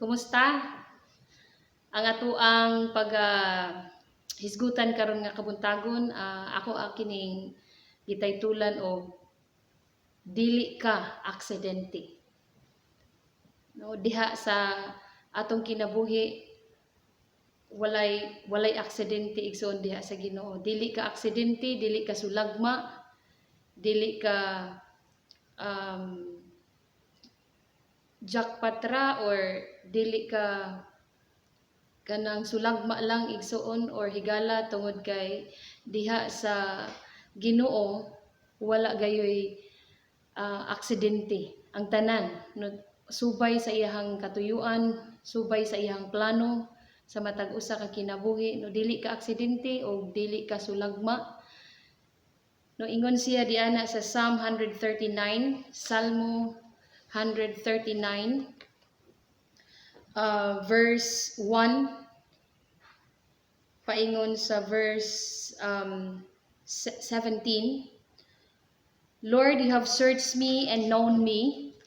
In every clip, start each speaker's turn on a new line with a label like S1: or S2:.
S1: Kumusta? Ang atoang pag hisgutan karon nga kabuntagon, ako ang kining gitaytulan og "Dili ka aksidente." No, diha sa atong kinabuhi, walay aksidente, igsoon, diha sa Ginoo. Dili ka aksidente, dili ka sulagma, dili ka jackpot ra or dili ka kanang sulagma lang, igsuon, or higala, tungod kay diha sa Ginoo wala gayoy aksidente. Ang tanan, no, subay sa iyahang katuyuan, subay sa iyahang plano sa matag usa ka kinabuhi, no. Dili ka aksidente o dili ka sulagma, no. Ingon siya diana sa Psalm 139, Salmo 139, verse 1 paingon sa verse 17: "Lord, you have searched me and known me.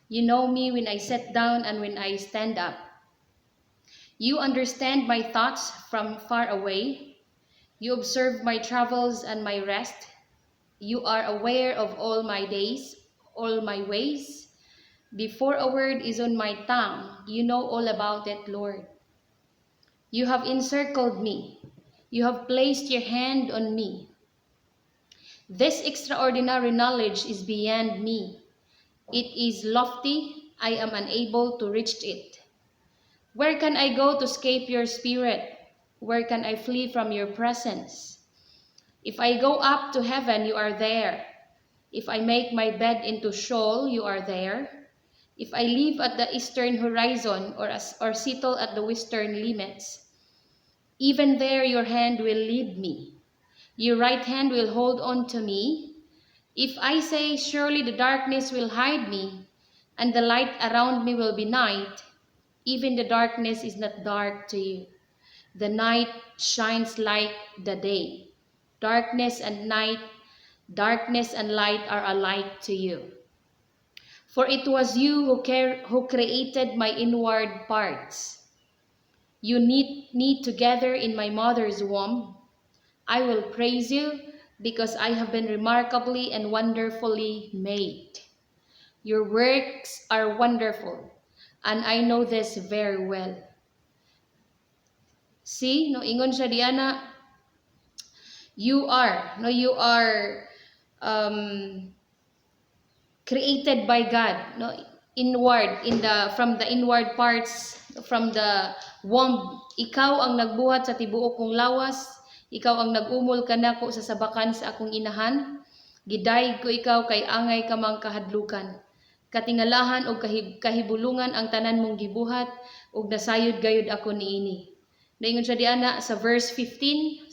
S1: You know me when I sit down and when I stand up. You understand my thoughts from far away. You observe my travels and my rest. You are aware of all my days, all my ways. Before a word is on my tongue, you know all about it, Lord. You have encircled me. You have placed your hand on me. This extraordinary knowledge is beyond me. It is lofty. I am unable to reach it. Where can I go to escape your spirit? Where can I flee from your presence? If I go up to heaven, you are there. If I make my bed into Sheol, you are there. If I live at the eastern horizon or settle at the western limits, even there your hand will lead me. Your right hand will hold on to me. If I say, 'Surely the darkness will hide me, and the light around me will be night,' even the darkness is not dark to you. The night shines like the day. Darkness and night, darkness and light are alike to you. For it was you who created my inward parts. You knit me together in my mother's womb. I will praise you because I have been remarkably and wonderfully made. Your works are wonderful, and I know this very well." See, no, ingon siya diana, you are, no, you are created by God, no, inward in the from the inward parts, from the womb. Ikaw ang nagbuhat sa tibuok kong lawas, ikaw ang nag-umol kanako sa sabakan sa akong inahan. Gidayeg ko ikaw kay angay ka mang kahadlukan. Katingalahan og kahibulungan ang tanan mong gibuhat ug nasayod gayud ako niini. Naingon siya diana sa verse 15,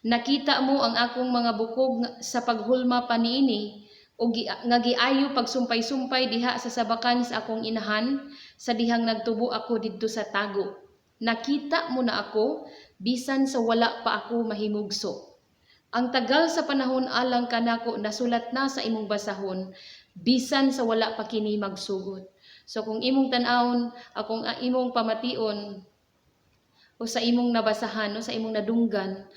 S1: "Nakita mo ang akong mga bukog sa paghulma pa niini ug nga giayo pagsumpay-sumpay diha sa sabakan sa akong inahan sa dihang nagtubo ako didto sa tago. Nakita mo na ako bisan sa wala pa ako mahimugso. Ang tagal sa panahon alang kanako nasulat na sa imong basahon bisan sa wala pa kini magsugod." So kung imong tan-awon, akong imong pamation o sa imong nabasahan o sa imong nadunggan,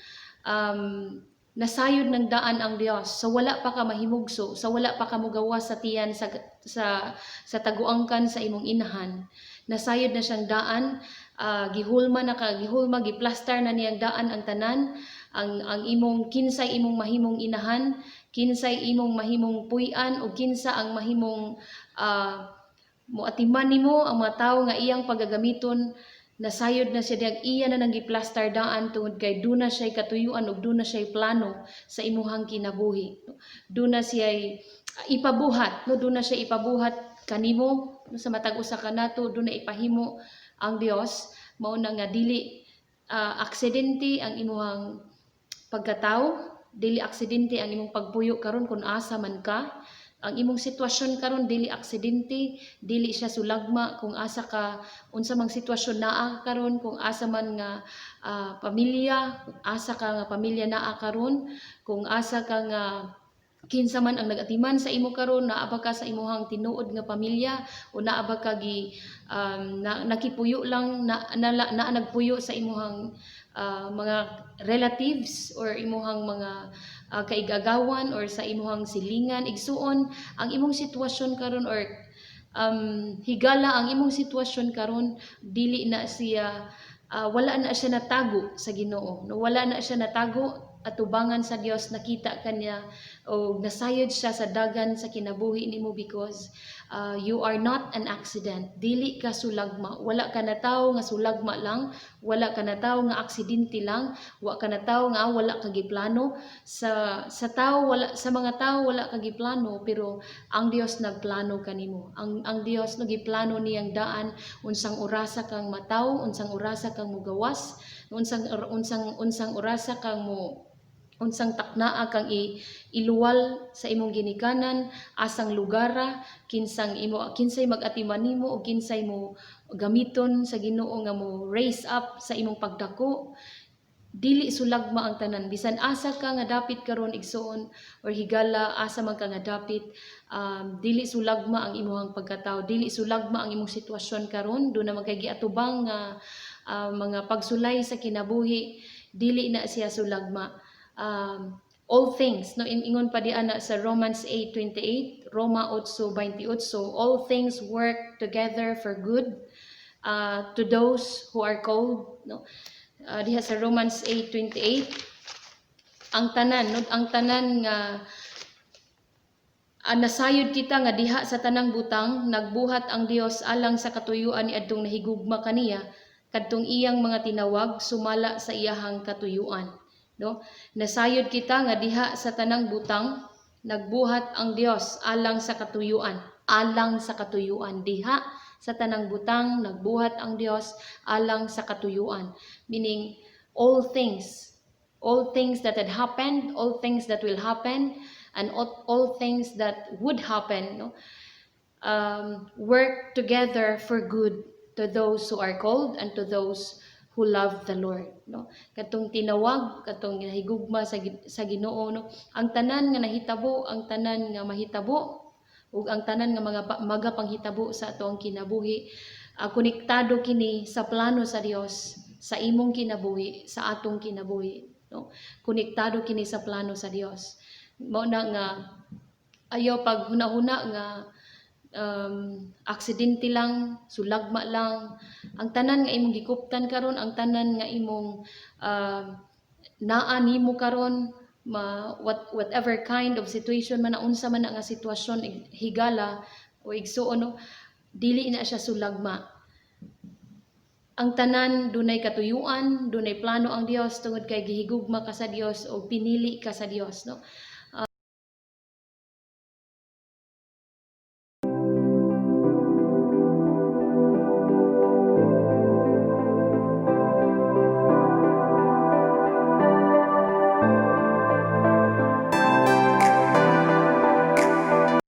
S1: nasayod ng daan ang Dios sa wala pa ka mahimugso, sa wala pa ka mugawas sa tiyan sa taguangkan sa imong inahan. Nasayod na siyang daan, gihulma na ka, gihulma, giplastar na niyang daan ang tanan, ang imong kinsay imong mahimong inahan, kinsay imong mahimong puy-an o kinsa ang mahimong moatiman nimo, ang mga tawo nga iyang pagagamiton. Nasayod na siya diyang iya na nang giplastar daan tungod kay duna siya'y katuyuan ug duna siya'y plano sa imuhang kinabuhi. Duna siya'y ipabuhat, no, duna siya ipabuhat kanimo, no, sa matag usa kanato duna ipahimo ang Dios. Mao na nga dili aksidente ang imuhang pagkatawo, dili aksidente ang imong pagpuyo karon kung asa man ka. Ang imong sitwasyon karon dili aksidente, dili siya sulagma kung asa ka, unsa mang sitwasyon naa karon, kung asa man nga pamilya, kung asa ka nga pamilya naa karon, kung asa ka nga Kinsa man ang nagatiman sa imo karon, naa ba ka sa imuhang tinuod nga pamilya o naa ba ka gi na, nakipuyo lang na, na, na nagpuyo sa imuhang mga relatives or imuhang mga kaigagawan or sa imuhang silingan, igsuon, ang imong sitwasyon karon or higala, ang imong sitwasyon karon dili na siya wala na siya natago sa Ginoo, no? Wala na siya natago atubangan sa Dios. Nakita kaniya o nasayod siya sa dagan sa kinabuhi nimo because you are not an accident. Dili ka sulagma. Wala ka natawo nga sulagma lang, wala ka natawo nga aksidente lang, wa ka natawo nga wala ka giplano sa tawo, wala sa mga tawo, wala ka giplano, pero ang Dios nagplano kanimo. Ang Dios nagiplano niyang daan unsang orasa kang mataw, unsang orasa kang mugawas, unsang orasa kang mo unsang taknaa kang iluwal sa imong ginikanan, asang lugara, kinsang imo, kinsay mag-atiman nimo o kinsay mo gamiton sa Ginoo nga mo raise up sa imong pagdako. Dili sulagma ang tanan. Bisan asa ka nga dapit karon, igsuon or higala, asa man ka nga dapit, dili sulagma ang imong pagkatao, dili sulagma ang imong sitwasyon karon. Do na man kay giatubang nga mga pagsulay sa kinabuhi, dili na siya sulagma. All things, no, ingon pa di ana sa Romans 8:28, Roma 8:28, all things work together for good to those who are called, no? Diha sa Romans 8:28, ang tanan, no, ang tanan nga nasayod kita nga diha sa tanang butang nagbuhat ang Dios alang sa katuyuan ni adtong nahigugma kaniya, kadtong iyang mga tinawag sumala sa iyahang katuyuan, no? Nasayod kita nga diha sa tanang butang nagbuhat ang Dios alang sa katuyuan, alang sa katuyuan. Diha sa tanang butang nagbuhat ang Dios alang sa katuyuan, meaning all things, all things that had happened, all things that will happen, and all things that would happen, no, work together for good to those who are called and to those who love the Lord, no? Katong tinawag, katong nahigugma sa Ginoo, no? Ang tanan nga nahitabo, ang tanan nga mahitabo ug ang tanan nga mga magapanghitabo sa atoang kinabuhi, konektado kini sa plano sa Dios sa imong kinabuhi, sa atong kinabuhi, no? Konektado kini sa plano sa Dios. Mao na nga ayaw pag hunahuna nga aksidente lang, sulagma lang. Ang tanan nga imong gikuptan karon, ang tanan nga imong naa nimo karon, ma whatever kind of situation man na, unsa man na nga sitwasyon, higala o igsuon, no, dili na siya sulagma. Ang tanan dunay katuyuan, dunay plano ang Dios tungod kay gihigugma ka sa Dios o pinili ka sa Dios, no?